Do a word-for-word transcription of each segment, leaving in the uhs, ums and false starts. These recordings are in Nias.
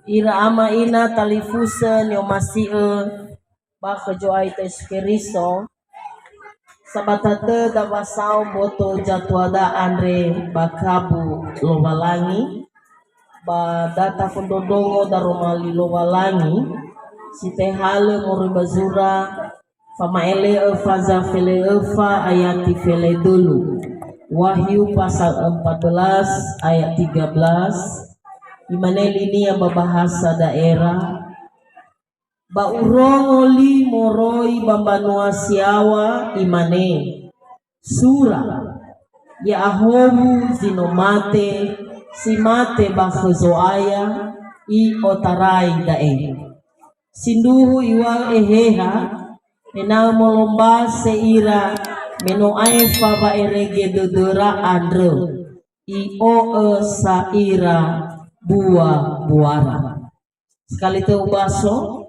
Ira ama ina talifusö ni'omasi'ö ba khö Zo'aya Yesu Keriso, sabata tö dawasao mboto zatuada andre ba kabu Lowalangi, ba data fondrondrongo daroma li Lowalangi, si tehalö moroi ba zura Fama'ele'ö faza fele öfa ayati fele dölu. Wahyu pasal empat belas ayat tiga belas. Imane linia ba bahasa daerah, ba urongo li moroi ba mbanua si yaŵa, imane, "Sura, ya'ahowu zi no mate, si mate ba khö Zo'aya, i'otarai da'e." Sindruhu iŵa'ö Eheha, ena'ö molombase ira me no aefa wa'erege dödöra andrö, i'o'ö sa ira bua-buara. Sekali tö ubaso,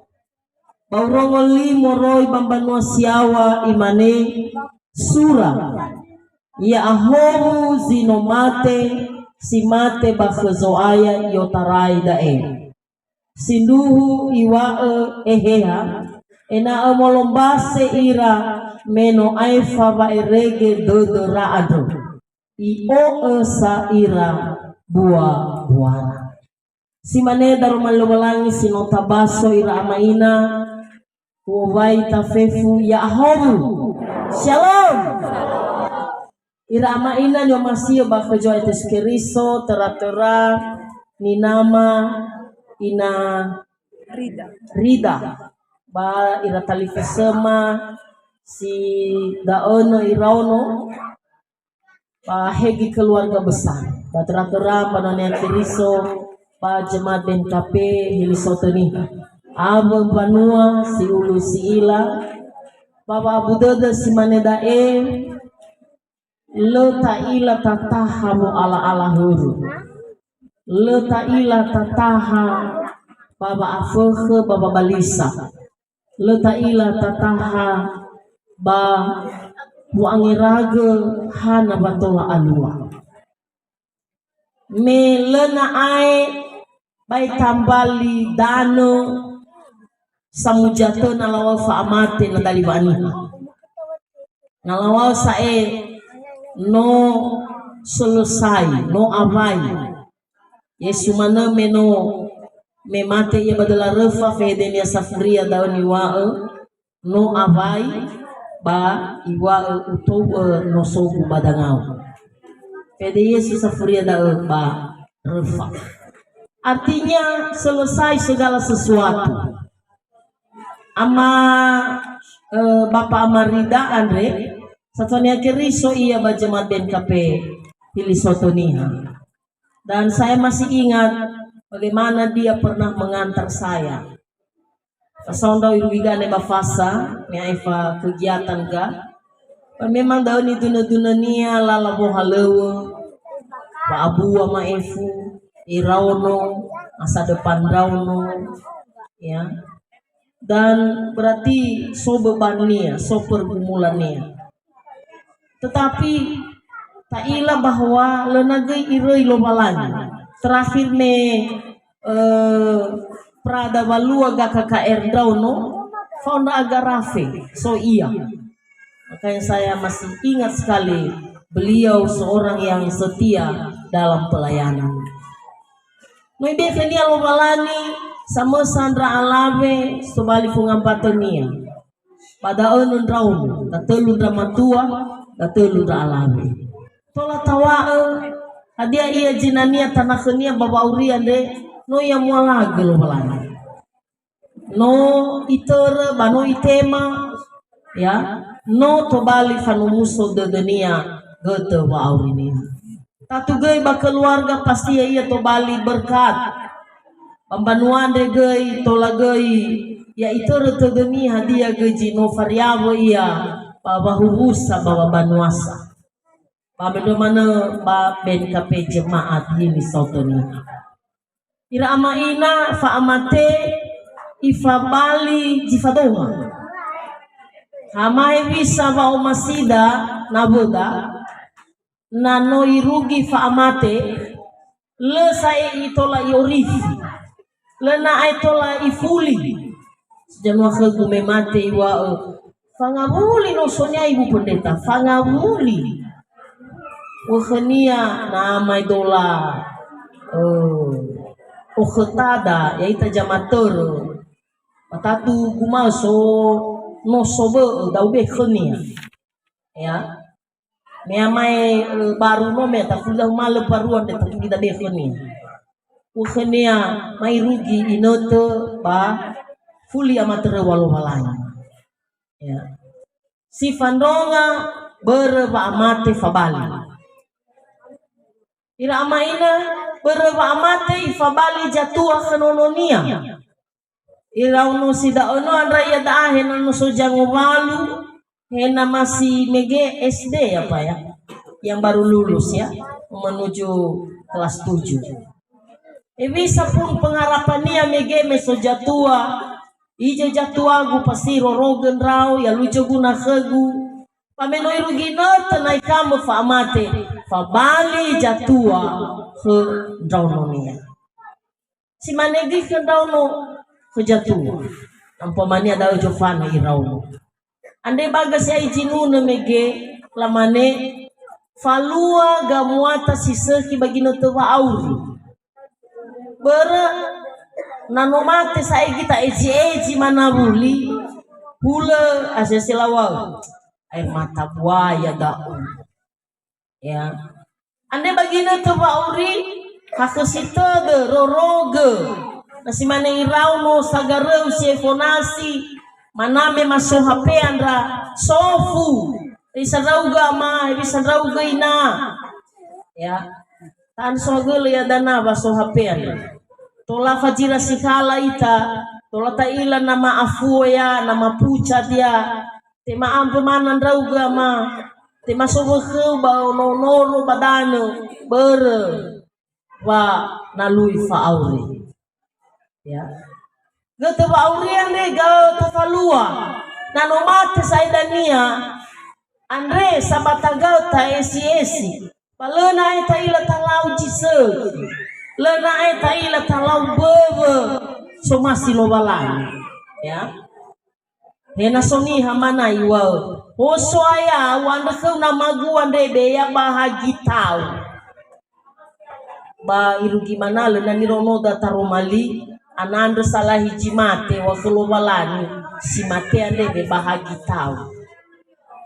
ba urongo li moroi ba mbanua si yaŵa, imane, "Sura, ya'ahowu zi no mate, si mate ba khö Zo'aya, i'otarai da'e." Sindruhu iŵa'ö Eheha, ena'ö molombase ira me no aefa wa'erege dödöra andrö. I'o'ö sa ira bua-buara. Si mane daroma Lowalangi si no tabaso ira ama ina, u'owai tafefu ya'ahowu. Shalom. Ira ama ina ni'omasi'ö ba khö Zo'aya Yesu Keriso, töra-töra ninama ina Rida. Rida. Ba ira talifusöma si da'ö nö iraono, ba hegi keluarga besar. Ba töra-töra mbanua Keriso, ba jemaat B N K P Hili Soto Niha. Awö mbanua si ulu si ila, ba wa'abu dödö si mane da'e, lö ta'ila tataha wo'ala-ala hörö. Lö ta'ila tataha ba wa'afökhö ba wabalisa. Lö ta'ila tataha ba wo'angeragö hana wa tola alua. Me lö na'ae ba itambali danö samuza tö na lawa'ö fa'amate na dali wa'aniha. Na lawa'ö sa'ae no selesai, no awai. Yesu manö me no, me mate ia ba döla röfa, fehedenia safuria da'ö niŵa'ö, no awai, ba iŵa'ö, "Utou'ö nosogu ba dangau." Fehede Yesu safuria da'ö ba röfa. Artinya selesai segala sesuatu. Ama, eh, Bapa Ama Rida andre, satuania Keriso ia ba jemaat B N K P Hili Soto Niha. Dan saya masih ingat bagaimana dia pernah mengantar saya. Fasao ndrao irugi gane ba fasa, me aefa kegiatan ga. Ba memang da'ö nidunö-dunönia lala wohalöŵö, wa'abua ma'ifu, iraono, masa depan ndraono, ya. Dan berarti so bebannia, so pergumulannia. Tetapi ta'ila bahwa lö na göi iröi Lowalangi. Terakhir me, eh, Prada walua G K K R ndraono, fao ndra'aga rafe, so ia. Makanya saya masih ingat sekali, beliau seorang yang setia dalam pelayanan. No ibe'e khönia Lowalangi samösa ndra alawe tobali fongambatönia. Ba da'ö nö ndraono, datölu ndra matua, datölu ndra alawe. Tola taŵa'ö, hadia ia zinania tanakhönia ba wa'auri andre, no ia mualagö Lowalangi. No itörö ba no itema, ya, no tobali fanomuso dödönia götö wa'aurinia. Tatu göi ba keluarga pasti ya'ia tobali berkat. Ba mbanua andre göi tola göi ya itörö tödömi hadia göi zi no fariawö ia ba wahuwusa ba wabanuasa. Ba mendrua manö ba B N K P jemaat Hili Soto Niha. Ira ama ina fa'amate ifabali zi fadonga. Ha mahewisa wa'omasida nawöda, na no irugi fa'amate, lö sa'ae itola i'orifi. Lö na ae tola ifuli. Sizanuakhögu me mate iŵa'ö, "Fangawuli nosonia Ibu Pendeta, fangawuli." Wökhönia na amaedola, eh, okhötada, ya'ita zamatörö. Ba tatu guma'ö so noso bö'ö, da'u be khönia. Ya. Me amae, eh, baru no me tafuli da'u malö barua nde tafuli dabe khönia. Wökhönia mai rugi inötö ba fuli amatöröŵa Lowalangi. Ya. Si fandronga börö wa'amate fabali. Ira ama ina, börö wa'amate ifabali zatua khö nononia. Iraono si da'ö no andra iada'a he na no so zangowalu, he na masih mege S D apa ya, yang baru lulus ya, menuju kelas tujuh. Hewisa pun pengharapannia mege me so zatua, izo zatuagu pasti rorogö ndrao, ya luzo guna khögu. Ba me no irugi inötö na ikamö fa'amate, fabali zatua khö ndraononia. Si mane göi khö ndraono khö zatua. Umpamania da'ö zofanö iraono. Andre baga si'ai zinunö mege, lamane, "Falua gamuata si sökhi ba ginötö wa'auri." Börö na no mate sa'ae göi ta'ezi-ezi manawuli, hulö asese lawa'ö, "Air mata buaya da'ö." Ya. Andre ba ginötö wa'auri, hakhösi tödö, rorogö. Na si mane iraono sagaröu si efonasi, maname maso H P andra, sofu. Hewisa ndra'ugö ama, hewisa ndra'ugö ina. Ya. Ta'an sohagölö ya dana wa so H P andra. Tola fazira sikhala ita, tola ta'ila na ma'afuo ya, na mapucat ya, Tema ambö mana ndraugö ama, tema sowökhöu ba ono-onoro ba danö, börö wa na lui fa'auri. Ya. Götö wa'auri andre gaötö falua. Na no mate sa'ae dania, andre sabata gaötö ta'esi-esi. Ba lö na'e ta'ila talau zi sökhi. Lö na'e ta'ila talau böwö somasi Lowalangi. Ya. He na so niha mana iŵa'ö, "Ho So'aya, u'andrö khöu namagu andre be ya ba hagi tau." Ba irugi mana lö na niraonoda taroma li, anandrö salahi zi mate wa khö Lowalangi, si mate andre be ba hagi tau.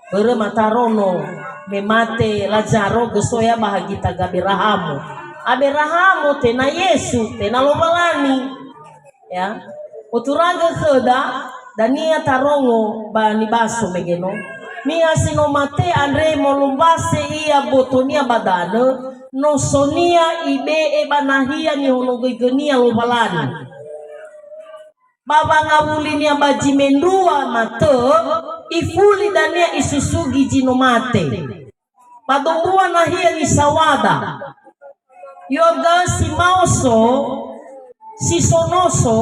Börö ma tarono me mate Lazaro göi so ya ba hagita Gaberahamo. Aberahamo tenga Yesu, tenga Lowalangi. Ya. Oturagö khöda, dania tarongo ba nibaso mege no. Niha si no mate andre molombase ia botonia ba danö, nosonia ibe'e ba nahia nihonogöigönia Lowalangi. Ba wangawulinia ba zi mendrua matö, ifuli dania isusugi zi no mate. Ba dombua nahia nisawada. Yoga si maoso, si so noso,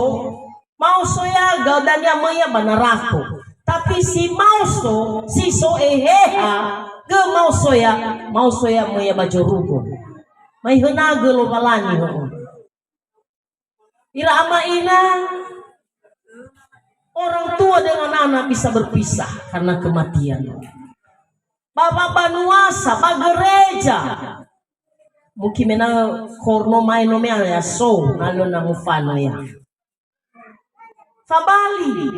maoso ya ga dania möi ya ba narako. Tapi si maoso, si so Eheha, gö maoso ya, maoso ya möi ya ba zorugo. Mai hönagö Lowalangi, ho'ö. Ira ama ina, orang tua dengan anak bisa berpisah karena kematian. Ba, ba banua sa, ba gereja. Mungkin mena korno mai no mea ya so, na lö na mufanö ya. Fabali.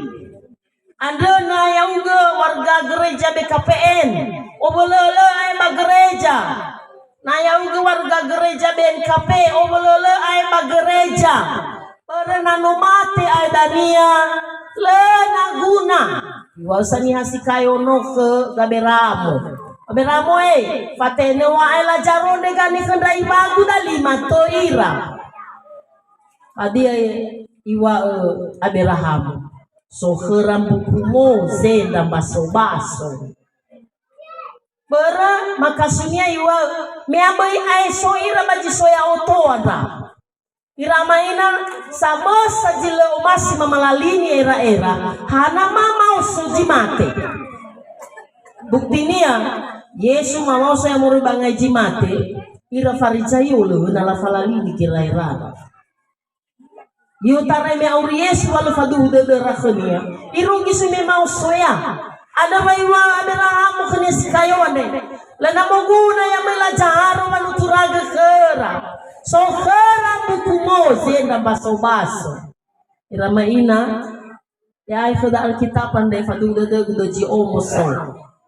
Andrö na ya'ugö warga gereja B K P N. Owölö'ölö ae ba gereja. Na ya'ugö warga gereja B N K P, owölö'ölö ae ba gereja. Börö na no mate ae dania, lö na guna. Iŵa'ö sa niha si kayo no khö Gaberamo. Gaberamo e, fatene wa'ae Lazaro ndre gani khö ndra iŵagu dalima tö ira. Hadia iŵa'ö Aberahamo? So khöra mbuku Moze ndra mbaso-baso. Börö makasunia iŵa'ö, me aböi ae so ira ba zi so ya'odo andra. Ira ama ina, samösa zi lö omasi mamalalini era-era, hana ma maoso zi mate. Buktinia, Yesu mamaoso ya moroi ba ngai zi mate, ira Farizaio lö na lafalalini gera-era. I'otarai me auri Yesu wa lö faduhu dödöra khönia. Irugi sui me ma'osoya. Andrö wa iŵa'ö Aberahamo khönia si kayo andre. Lö na moguna ia möi lazaharo wanuturagö khöra. So khöra buku Moze ndra mbaso-baso. Ira ma'ina, ya'ae khöda Alkitab andre faduhu dödögu dozi omo so.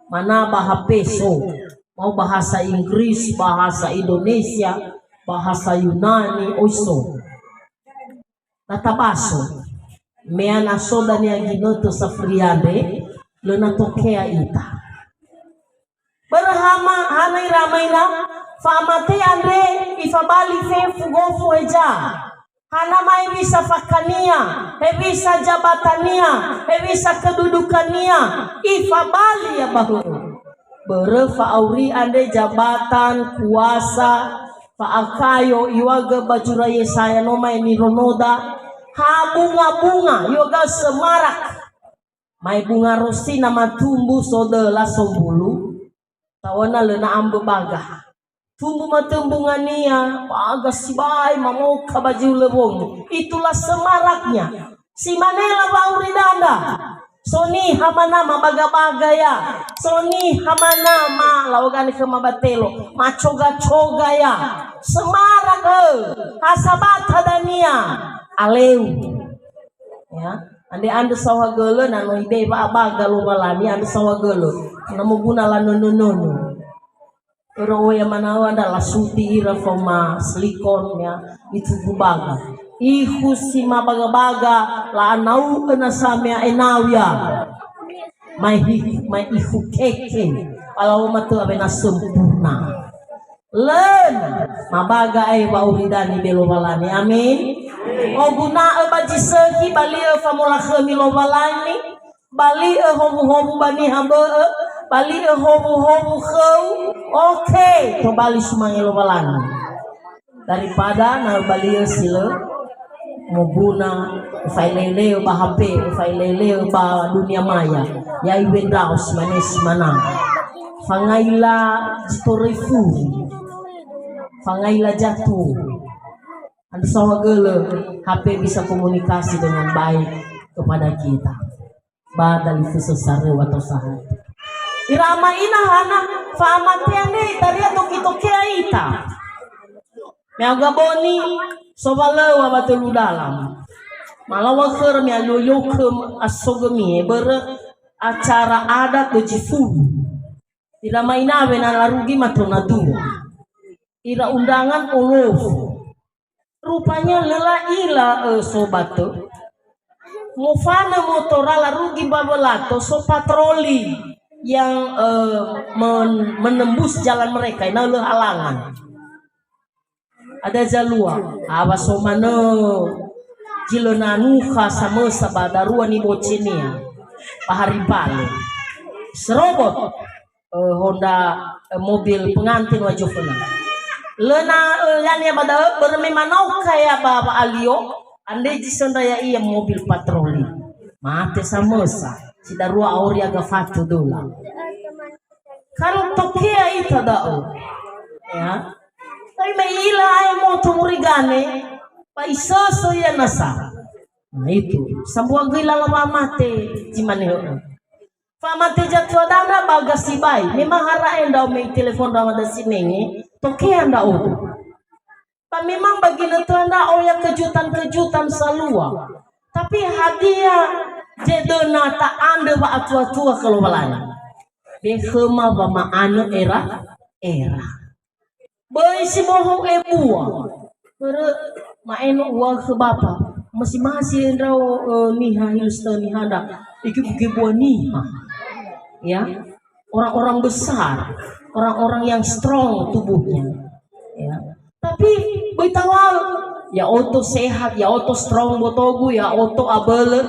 Mana ba H P so. Mau bahasa Inggris, bahasa Indonesia, bahasa Yunani, oi so. Na tabaso. Mea na so dania ginötö safuri andre, lö na tokea ita. Börö hama, hana ira ma'ina, fa'amate andre ifabali fefu gofu heza. Hana ma hewisa fakhania, hewisa jabatania, hewisa kedudukania, ifabali ia ba hö. Börö fa'auri andre jabatan, kuasa, fa'akayo, iŵa'ö ba zura Yesaya no ma'e nironoda, ha bunga-bunga, i'o'ö semarak. Mai bunga rosina matumbu so döla sombulu, ta'o'ö na lö na ambö baga. Tumbu matö mbungania, baga sibai mamoka ba zi hulö wongi. Itulah semaraknya. Si mane la wa'auri dandra. So niha mana mabaga-baga ya. So niha mana ma lawogani khöma batelo. Macoga-coga ya. Semarak, ö. Ha sabata dania. Aleu. Ya, andre andrö saohagölö, na no ibe'e wa'abaga Lowalangi, andrö saohagölö. Na moguna lanönö-nönö. Ero oya manawa ndra lasuti ira faoma silikon, ya, itugu baga. Ihu si mabaga-baga, la'anau'ö nasa mea enau ya. Mai hi-, mai ihu keke. Alawa matö awena sempurna. Lö na mabaga ai wa'auri dania be Lowalangi. Amin. Oguna'ö ba zi sökhi, bali'ö famolakhömi Lowalangi, bali'ö howuhowu ba niha bö'ö, bali'ö howuhowu khöu. Oke, tobali sumange Lowalangi. Daripada na bali'ö si lö moguna, fa'elele'ö ba H P, fa'elele'ö ba dunia maya. Ya'ia ndra'o si mane si manö. Fangaila zi toröi furi. Fangaila jatuh. Andrö saohagölö, H P bisa komunikasi dengan baik kepada kita. Ba dalifusö saröu atau sahat. Ira ama ina hana, fa'amatean ne itaria toki-tokea ita. Me'aga boni, sobalöŵa ba tölu dalam. Malaŵa khöra me'alio-lio khö asogömie, börö acara adat dozi fulu. Ira ama ina wena larugi matö na dua. Ira undangan olofu. Rupanya lö la'ila, ö, sobat, ö. Mofanö motora larugi ba welato, so patroli yang, ö, men-, menembus jalan mereka, ena'ö lö halangan. Ada zalua, awa so manö zi lö nanukha samösa ba darua nibocenia, ba hari bale. Serobot. Eh, Honda, eh, mobil pengantin wa zoföna. Lö na, eh, yania ba da'ö, börö me manukha ya ba, ba alio, andre zi söndra ya'ia mobil patroli. Mate samösa, si darua auri aga fatu dula. Kan tokea ita da'ö. Ya. Tapi me i'ila ae moto murigane, ba isösö ia nasa. Nah, itu. Sambua göi lala wa'amate, zi mane, he'e. Fa'amate zatua dandra ba gasibai, memang ha ra'e ndra'o me itelefon ndra'o ba sinenge, tokea ndra'odo. Ba memang ba ginötö ndra'o ya kejutan-kejutan salua. Tapi hadia zedöna ta'andrö wa'atua-tua khö Lowalangi? Be khöma wama'anö era-era. Böi si bohou ebua. Börö ma'eno uŵa'ö khö Bapa, masi-masi ndra'o, eh, niha hilus tö niha nda, igebu-gebua niha. Ya, orang-orang besar, orang-orang yang strong tubuhnya. Ya. Tapi böi tawuŵa'ö, ya'odo sehat, ya'odo strong botogu, ya'odo abölö.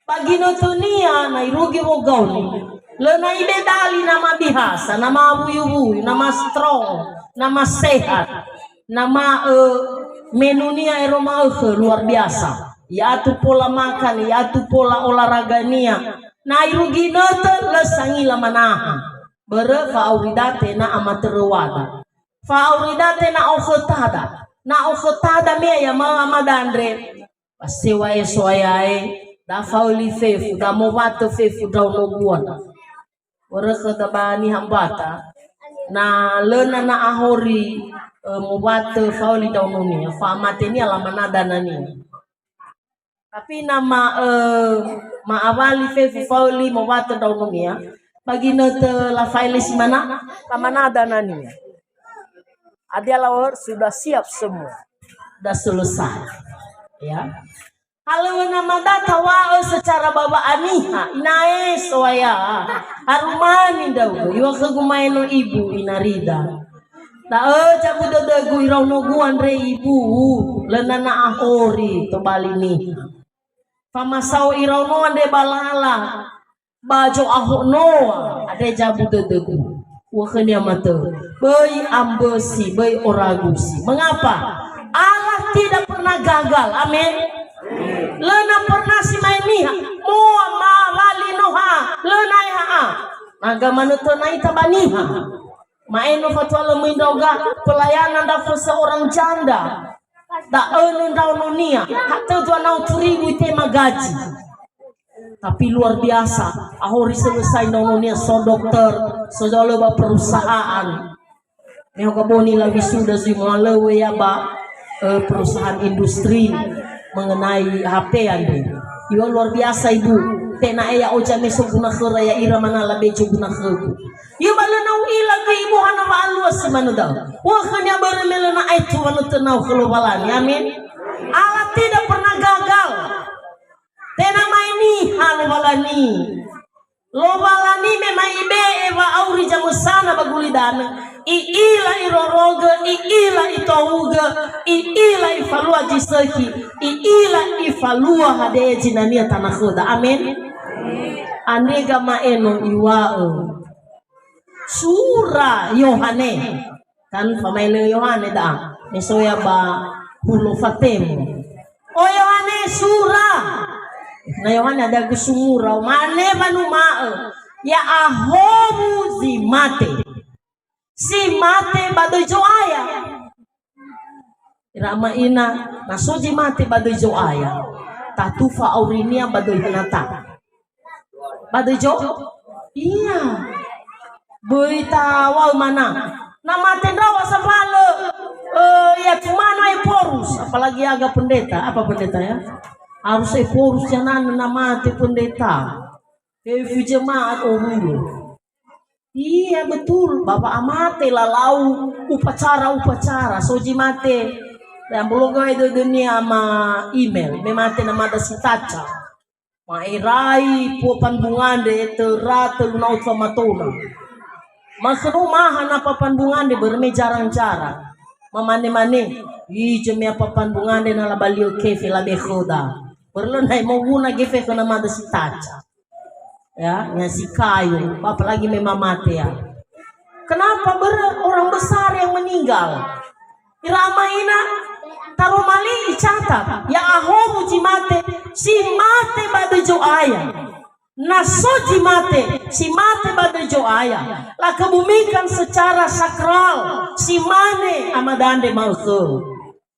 Ba ginötönia na irugi wogaoni, lö na ibedali nama bihasa, nama wuyu-wuyu, nama strong, nama sehat, nama, ö, menunia ero ma'ökhö luar biasa. Ya'atu pola makan, ya'atu pola olahragania. Na irugi ginötö, lö sangila manaha. Börö fa'aurida tenga amatöröŵada. Fa'aurida tenga okhötada. Na okhötada mea ya ma-, madandre. Ba sewa eso ayae, da faöli fefu, da mowatö fefu ndraono gua. Wörökhö da ba niha mbata, na lö na na ahori, ö, mowatö faöli ndraononia, fa'amatenia lamanada nania. Tapi na ma-, ö, ma'awali fefu faöli mowatö ndraononia, ba ginötö lafaele si mana, lamanada nania. Hadia lawör sudah siap semua. Sudah selesai. Ya. Halöŵö namada tawa'ö secara ba wa'aniha, inae soaya, harumani ndra'ugö, iŵa'ö khögu maeno ibu ina Rida. Da'ö zabu dödögu iraonogu andre ibu, lö na na ahori tobali niha. Famasao iraono andre ba lala, ba zo'ahonoa, andre zabu dödögu. Uŵa'ö khönia matö, böi ambösi, böi oragusi. Mengapa? Allah tidak pernah gagal. Amin. Lö na pernah si ma'e niha. Moa ma wali noha. Lö na eha'a. Naga manö tö na ita ba niha. Ma'eno fatua lö möi ndraoga pelayanan dafö seorang janda. Da'ö nö ndraononia. Hatö dua naotu ribu itema gaji. Tapi luar biasa, ahori selesai ndraononia so dokter, so zalö ba perusahaan. Mehoga boni la wisuda zui moalöŵö ya ba, eh, perusahaan industri mengenai H P andre. Iŵa'ö luar biasa ibu, tena'e ya'o zame so guna khöra ya'ira manala bezo guna khögu. Iŵa'ö ba lö na u'ila göi ibu hana wa'alua si manö da'ö. Uŵa'ö khönia börö me lö na aetu wanötönau khö Lowalangi. Amin. Allah tidak pernah gagal. Tenga ma'e niha Lowalangi. Lowalangi me ma ibe'e wa'auri zamösana ba gulidanö, i'ila irorogö, i'ila itougö, i'ila ifalua zi sökhi, i'ila ifalua hadia zinania tanö khöda. Amen. Andre gama'eno iŵa'ö sura Yohane. Kan famaelö Yohane da'a, me soya ba hulo Fatemo. O Yohane, sura. Na Yohane ada gusumura, mane wanuma'ö, ya'ahowu zi mate. Si mate ba döi Zo'aya. Ira ama ina, na so zi mate ba döi Zo'aya, tatufa aurinia ba döi hönata. Ba döi Zo-, iya. Böi tawa'ö mana. Na mate ndraowa sambua lö, eh, ya cuma no ephorus, apalagi aga pendeta. Apa pendeta ya? Harus ephorus ya na, na mate pendeta. Fefu jemaat owulo. Iya, betul. Ba wa'amate lalau upacara-upacara. So zi mate. Ya, mbologa wae dödönia ama email. Me mate namada si taca. Ma'erai pua panbungandre töra tölu naotu famatona. Makhönö maha na papanbungandre börö me jarang-jarang. Mamane-mane, ije me papanbungandre na labali'ö kefe labe khöda. Börö lö na moguna gefe khö namada si taca. Ya, nya si kayo, apalagi me mamate ya. Kenapa? Börö orang besar yang meninggal. Ira ama ina, taroma li icatat, ya'ahowu zi mate, si mate ba döi Zo'aya. Na so zi mate, si mate ba döi Zo'aya, lakebumikan secara sakral, si mane amada andre ma'ökhö,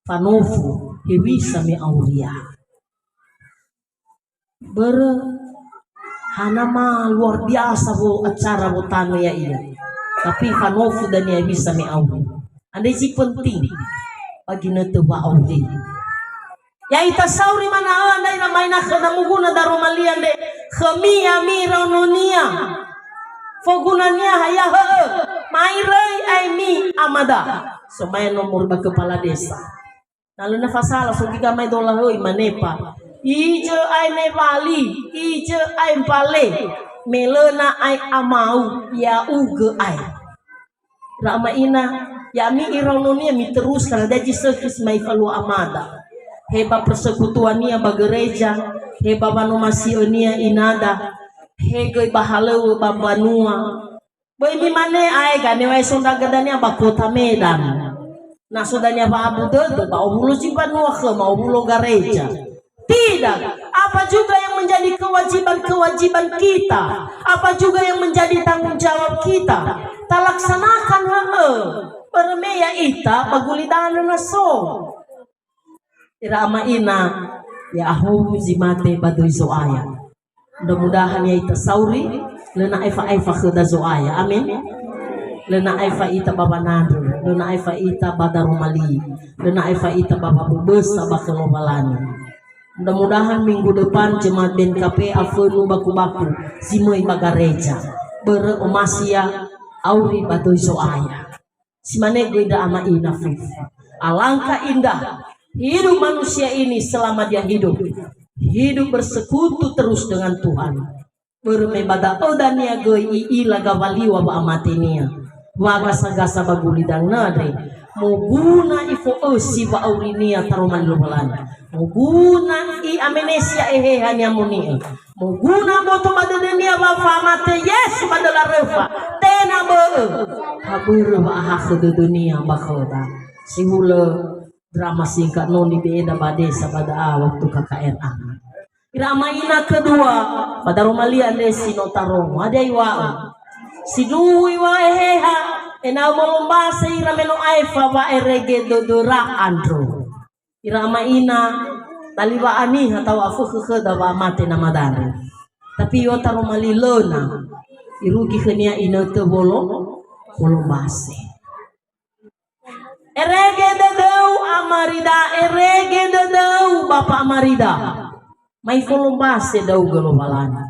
fanofu hewisa me auria. Börö hana ma luar biasa wo acara wo tanö ya'ia. Tapi fanofu dania bisa me auri. Andre zi penting bagi nötö wa'auri. Ya'ita sauri mana'ö andre ira maina khöda muguna daroma li andre khömi ya'ami iraononia. Fogunania ha ya hö'ö. Ma'iröi aemi amada. Somai nomor ba kepala desa. Na lö na fasala, so giga mai dola höi manepa. Ije ae me wali, ije ae mbale, me lö na ae amau, ya'ugö ae. Ira ama ina, ya'ami iraononia miteruskan, hadia zi sökhi si mai falua amada. He ba persekutuania ba gereja, he ba wanomasi'önia inada, he göi ba halöŵö ba mbanua, Böi mimane ae ganewai sondraga dania ba Kota Medan. Na so dania wa'abu dödö ba owulo zi mbanua khöma, owulo gareja. Tidak. Apa juga yang menjadi kewajiban-kewajiban kita, apa juga yang menjadi tanggung jawab kita, talaksanakan, heeh. Börö me ya'ita ba gulidanö na so. Ira ama ina, Ya'ahowu zi mate ba döi Zo'aya. Mudah-mudahan ya ita sauri, lö na aefa-aefa khöda Zo'aya. Amin. Lö na aefa ita ba wanandrö, lö na aefa ita ba daroma li, lö na aefa ita ba waböbösa ba khö Lowalangi. Mudah-mudahan minggu depan jemaat B N K P afönu baku-baku zi möi ba gareja. Börö omasi ya auri ba döi Zo'aya. Si mane göi ndra ama ina fefu. Alangkah indah hidup manusia ini selama dia hidup. Hidup bersekutu terus dengan Tuhan. Börö me ba da'ö dania göi i'ila gawaliŵa wa'amatenia. Wa gasa-gasa ba gulidangnga andre, moguna ifo'ösi wa'aurinia taroma li Lowalangi. Moguna i'amenesi ya Eheha ni'amoni'ö. Moguna aboto ba dödönia wa fa'amate Yesu ba döla röfa. Tenga bö'ö. Ha börö wa'ahakhö dödönia ba khöda. Si hulö drama singkat no nibe'eda ba desa ba da'a waktu K K R A. Ira ama ina kedua, ba daroma li andre si no tarongo. Hadia iŵa'ö? Sindruhu iŵa'ö Eheha, ena'ö molombase ira me no aefa wa'erege dödöra andrö. Ira ama ina, taliŵa'a niha ta'o afökhö khöda wa'amate namada andre. Tapi yo taroma li lö na, irugi khönia inötö wolo-, wolombase. Erege dödöu, Ama Rida, erege dödöu, Bapa Ama Rida. Mai folombase ndra'ugö Lowalangi.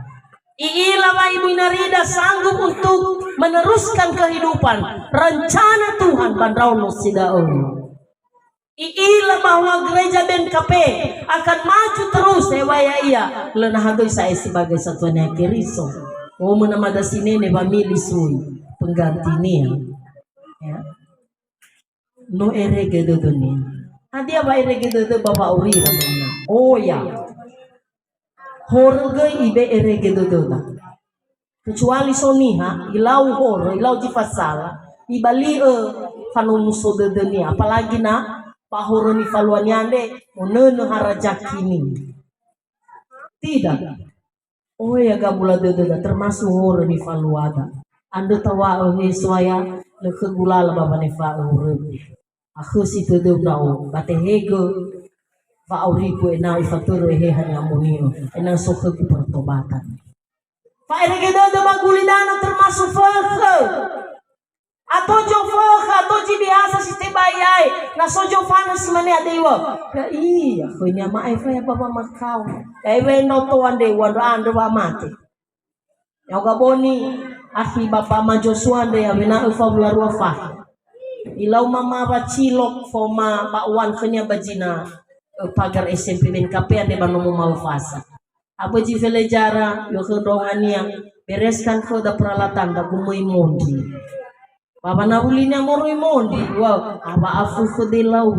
I'ila wa Ibu Ina Rida sanggup untuk meneruskan kehidupan, rencana Tuhan ba ndraono si da'ö. I'ila bahwa gereja B N K P akan maju terus, hewa'ae ya'ia, lö na hadöi sa'ae sebagai satuannia Keriso. Oh, möna mada sinene wamili sui penggantinia. Ya. No erege dödönia. Hadia wa erege dödö ba wa'aurira mena? Oya. Horö göi ibe'e erege dödöda. Kecuali so niha, ilau horö, ilau zi fasala, ibali'ö fanomuso dödönia, apalagi na ba horö nifaluania andre, monönö harajakini. Tidak. Oya gabula dödöda, termasuk horö nifaluada. Andrö tawa'ö, he So'aya, lö khögu lala ba wanefa'ö horögu. Akhösi tödöu ndra'o, ba tehegö wa'aurigu ena'ö ifatörö Eheha ni'amoni'ö, ena'ö so khögu pertobatan. Fa'erege dödö ba gulidanö termasuk fökhö. Ato zofökhö, ato zi biasa si tebai ai, na so zofanö si mane adeiwö. Ya'ia, khönia ma'aefa ya ba wamakao. Ya'ia wendra oto andre, ua ndra andrö wa'amate. Ya'o gaboni, akhi Bapa Ama Joshua andre, awena öfa wula rua fakhe. Ilau mama wacilok faoma ba uan khönia ba zina, ö, pagar S M P B N K P andre ba nomo Mawafasa. Abözi felejara, yökhö ndrongania, bereskan khöda peralatan da gumöi mondri. Ba wanahulinia moroi mondri, wa, awa afu khöde lau.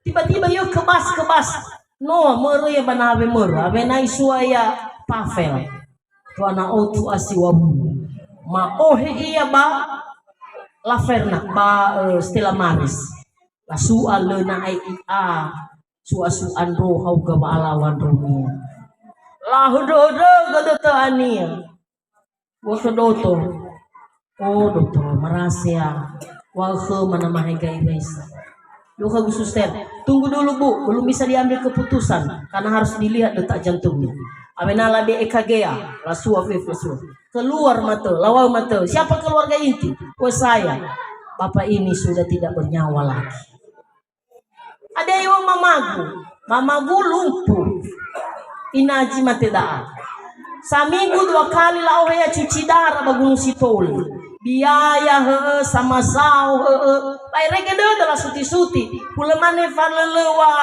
Tiba-tiba yö kebas-kebas. Noa mörö ya ba nawe mörö, awena isua ya Pavel. Tua na otu asi wawu. Ma'ohe ia ba Laferna, ba, eh, Stella Maris. Lasu'a lö na ai i'a, su'a-su'a ndro hauga wa'alaŵa ndronia. Lahöndrö-höndrögö dötö ania. Wökhö doto. Oh, doto, marase ya. Wa khö mana mahe gai raisa. Yökhö gu suster. Tunggu dulu, Bu, belum bisa diambil keputusan karena harus dilihat detak jantungnya. Awena la D E K G ya, lasua fefu lasua. Keluar mata, lawau mata. Siapa keluarga inti? Oh, saya. Bapak ini sudah tidak bernyawa lagi. Ada iwa mamagu. Mamagu lumpuh. Ina zi mate da'a. Saminggu dua kali la'ohe ya cuci darah ba Gunung Sitoli. Biaya he'e, sama sao he'e. Ba erege dödö lasuti-suti. Hulö mane falölöŵa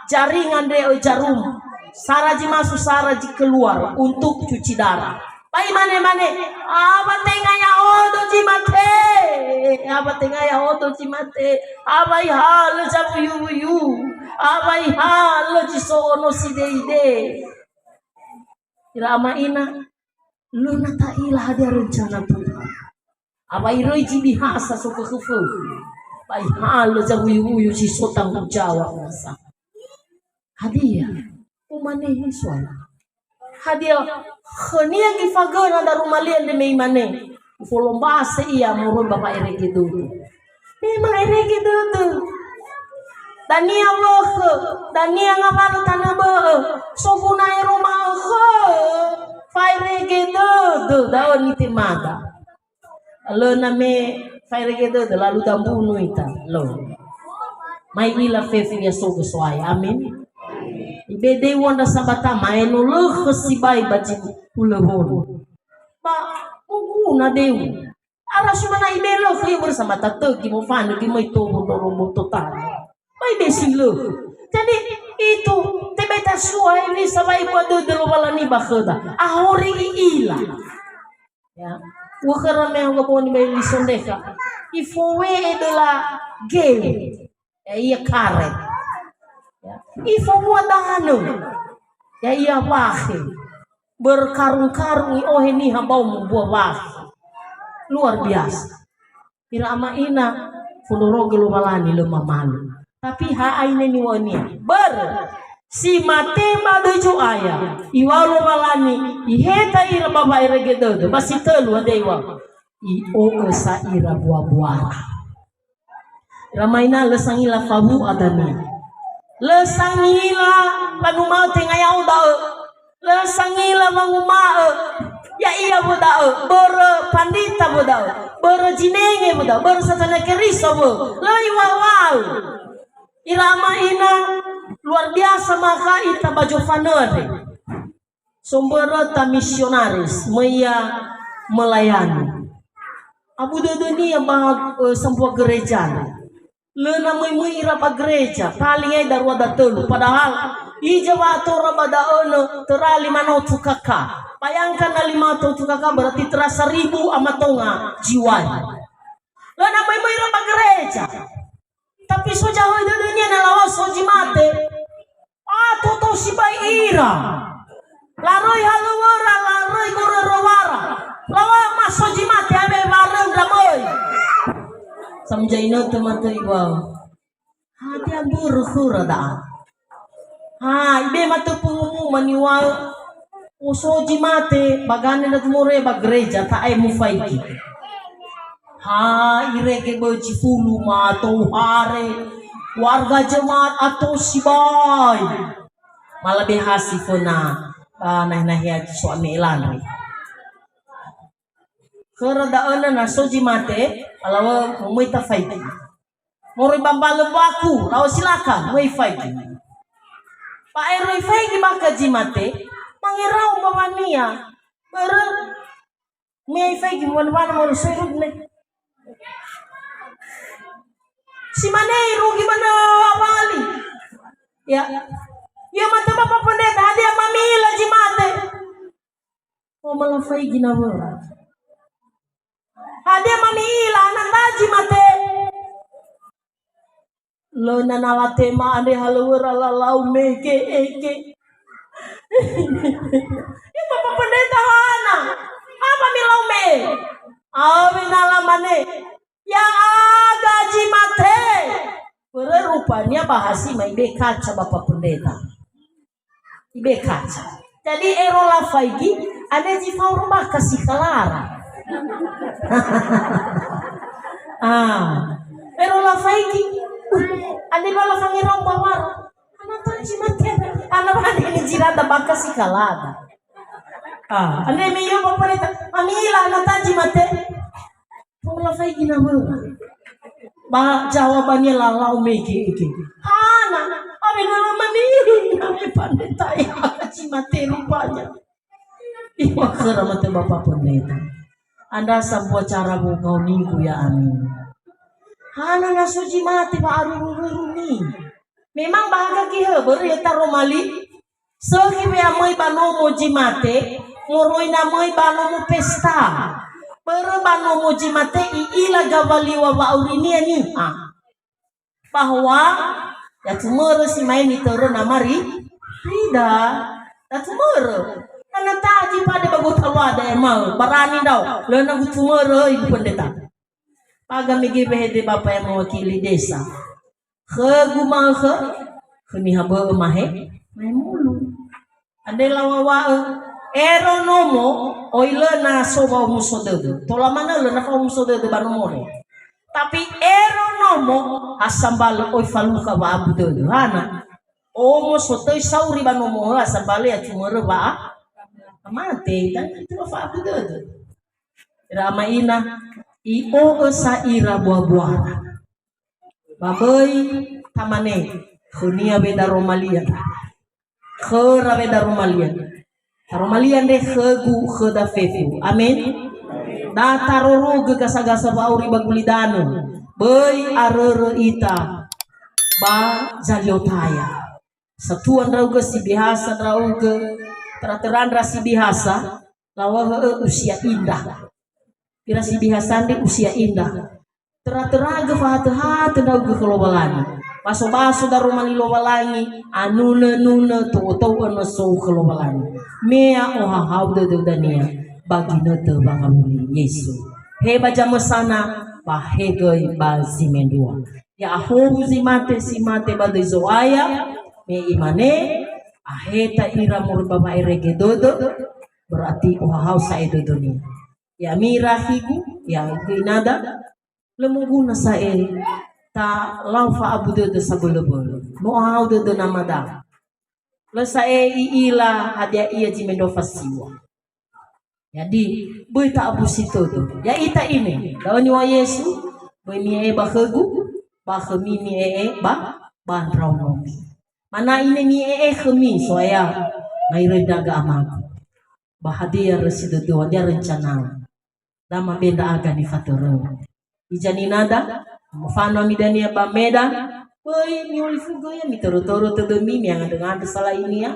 jaring andre, ö, jarum. Sara zi masuk, sara zi keluar untuk cuci darah. Ba imane-mane, "Awa tenga ya'odo zi mate, awa tenga ya'odo zi mate, awa ihalö zawuyu-wuyu, awa ihalö zi so ono sideide." Ira ama ina, lö na ta'ila hadia rencana Tuhan. Awa iröi zi bihasa sokhökhö fökhö. Ba ihalö zawuyu-wuyu si so tanggung jawab nasa. Hadia? Umane Yesu ala. Hadia khönia gifagöna daroma li andre me imane, ufolombase ia moroi ba wa'erege dödö. Memang erege dödö. Dania wökhö, dania ngawalö tanö bö'ö, Soguna ero ma'ökhö, faerege dödö, da'ö nitemada. Lö na me faerege dödö, lalu dambunu ita. Lo. Mai ila fefu ya so gösoae. Amin. Ibedeu andra sabata maeno lö khö sibai ba zi hulö wolu. Ba moguna deu. Ara sumana ibelö khö ia börö samata tögi mofanö gi möi towo ndrorombo totali. Mai besi lö. Jadi itu, tebai tasua ini sabai bua dödö Lowalangi ba khöda. Ahori i'ila. Ya. Ukhöra me angga boni bai lisondeka. Ifowe'e döla geu. Ya, ia karet. Ya. Ifowua danö. Ya, ia wahe. Berkarung-karung i'ohe niha bau mubua wahe. Luar biasa. Ira ama ina, fondrorogö Lowalangi lö mamalu. Tapi ha aine niŵa'önia. Börö si mate ba döi Zo'aya, iŵa'ö Lowalangi, iheta ira ba wa'erege dödö, ba si tölu hadia iŵa'ö, i'o'ö sa ira bua-buara. Ira ama ina lö sangila fawu'a dania. Lö sangila wanuma'ö tenga ya'o da'ö. Lö sangila wanguma'ö, ya'ia wö da'ö, börö pandrita wö da'ö, börö zinenge wö da'ö, börö Satana Keriso wö. Lö iŵa'ö-wa'ö. Ira ama ina, luar biasa maka ita ba zofanö andre. Somböröta misionaris, möi ia melayani. Abu dödönia ba, eh, sambua gereja. Lö na möi-möi ira ba gereja, paling ai darua datölu. Padahal hiza wa'atora ba da'ö nö töra lima na otu K K. Bayangkan na lima na otu K K berarti töra saribu ama tonga jiwa. Lö na möi-möi ira ba gereja. Tapi so zahöi dödönia na laŵa'ö so zi mate. Ah, toto sibai ira. Laröi halöŵöra, laröi goröröŵara. Laŵa'ö ma so zi mate, abe waröndra möi. Samza inötö matö iŵa'ö. Hadia mbörö khöra da'a? Ha, ibe matö pengumuman iŵa'ö. O so zi mate, ba gane ndra tumore ba gereja, ta'e mufaigi. Ha, irege böi zi fulu ma tohare, warga jemaat ato sibai. Malabe hasi föna, ba nahe-nahea zi so ame'e landre. Khöra da'ö na, na so zi mate, alaŵa möi tafaigi. Moroi ba mbalö mbaku, laŵa'ö silakan, möi faigi. Ba ero ifaigi bakha zi mate, mangerau mbawania. Börö Me ifaigi wana-wana manusia irugi ne. Si mane irugi mana awali. Ya. Ya, mata Bapak Pendeta, hadia mamila zi mate? Oh, malah faigi nawöra. Hadia mamila ana ta zi mate? Lö na na latema andre halöŵöra lalau mege-ege. Ya, Bapak Pendeta, hana? Apa milau me? Awena lamane, "Ya'aga zi mate." Börö rupania ba hasi mai be kaca Bapak Pendeta. Ibe kaca. Jadi ero lafaigi, andre zi fao rumaka si kalara. Ah, ero lafaigi, uh, andre ba lafangerau bawara. Ana ta zi mate, ana ba andre ni zi rada baka si kalara. Ah, andre me yo Bapak Pendeta, mamila ana ta zi mate. Tola faigi nawöra. Ba jawabania lalau mege-ege. Hana, awena lamane, na me Pendeta, ya'aga zi mate rupanya. Iŵa'ö khöra mate Bapak Pendeta. Andra sambua cara wogaonigu ya'ami. Hana na so zi mate ba aruru-rurumi. Memang ba haga gihö, börö ya'ita romali. Sökhi we'amöi ba nomo zi mate, moroi na möi ba nomo pesta. Börö ba nomo zi mate i'ila gawaliŵa wa'aurinia niha. Bahwa, ya tumörö si mane nitörö Nama Ri-, Rida. Ya tumörö. Karena taji pada ba gotaluada emaö, barani ndao, lö na gutumörö, Ibu Pendeta. Paga mege wehede Bapak yang mewakili desa. Khögu ma'ökhö, khö niha bö'ö mahe, mahemulu. Andre laŵa'ö, ero nomo, oi lö na so wa'omuso dödö. Tola manö lö na fa'omuso dödö ba nomore. Tapi ero nomo, ha sambalö oi falukha wa'abu dödö. Hana? Omo sotõi sauri ba nomo'ö, asal bale ya cumörö wa'a-, mate, dan itu fa'abu dödö. Ira ama ina, i'o'ö sa ira bua-buara. Ba böi tamane, khönia weda romalia. Khöra weda romalia. Taromalia andre khögu, khöda fefu. Amen. Da tarorogö gasa-gasa wa'auri ba gulidanö. Böi arörö ita ba zaliotaya. Satua ndra'ugö si bihasa ndra'ugö, töra-töra ndra si bihasa, lawa'ö usia indah. Ira si bihasa andre usia indah. Töra-töragö fahatö-hatö ndra'ugö khö Lowalangi. Baso-baso daroma li Lowalangi, anunö-nunö, to'o-to'o nösou khö Lowalangi. Mea ohahau dödö dania ba ginötö wangawuli Yesu. He ba zamösana, ba he göi ba zi mendrua. Ya'ahowu zi mate, si mate ba döi Zo'aya, me imane, aheta ira moroi ba wa'erege dödö, berarti ohahau sa'ae dödönia. Ya'ami ira akhigu, ya'agu inada, lö moguna sa'ae talau fa'abu dödö sabölö-bölö. No ohahau dödö namada. Lö sa'ae i'ila hadia ia zi mendrua fasiwa. Jadi, böi ta'abusi tödö. Ya'ita ine, da'ö niŵa'ö Yesu, böi mi'e'e ba khögu, ba khömi mi'e'e ba, ba ndraonomi. Mana ine mi'e'e khömi, So'aya, na iröi ndra'aga amagu. Ba hadia rösi dödöu, hadia rencana. Da mabe ndra'aga nifatöröu. Hiza ninada, mofanö ami dania ba Medan, böi mi'olifugö ia, mitörö-törö tödömi, mi'angandrö-ngandrö sala'inia,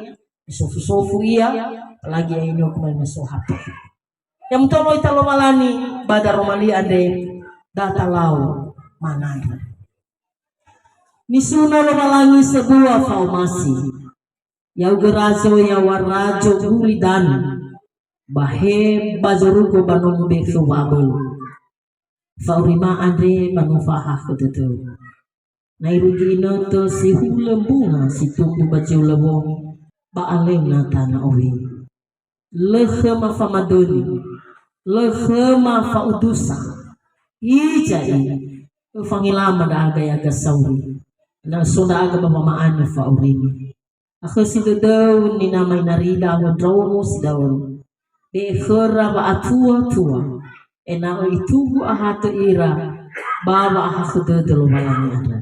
misofu-sofu ia, apalagi ya'ia niŵa'ö kemarin so H P. Ya mutolo ita Lowalangi ba daroma li andre, da talau mangandrö. Nisunö Lowalangi sebua fa'omasi. Ya'ugö razo ya'awa razo gulidanö, ba he ba zorugo ba nomo bekhu wa'abölö. Fa'aurima andre ba no fa'ahakhö dödöu. Na irugi inötö si hulö mbunga si tumbu ba ziulö wongi, ba alöna tanö owi. Lö khöma famadöni, lö khöma fa'udusa. Hiza'i, öfangelama ndra'aga ya'aga sauri. Na so ndra'aga ba wama'anö fa'aurimi. Akhösi dödöu ninama inarida awö ndraono si da'ö. Be'e khöra wa'atua-tua, ena'ö itugu ahatö ira ba wa'ahakhö dödö Lowalangi andrö.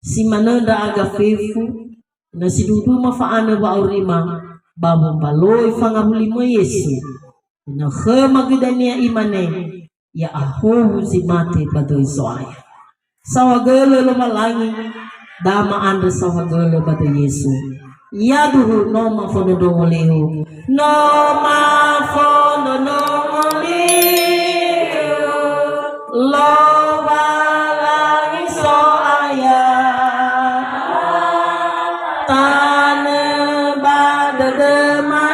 Si manö ndra'aga fefu, na sindruhundruhu mafa'anö wa'aurima, ba wombaloi fangahulimö Yesu. Na khöma göi dania imane, ya'ahowu zi mate ba döi Zo'aya. Saohagölö Lowalangi, da ma'andrö saohagölö ba döi Yesu. Yaduhu no mafondrondrongo li'u. No mafondrondrongo li'u. Lowalangi So'aya. Tanö ba dödöma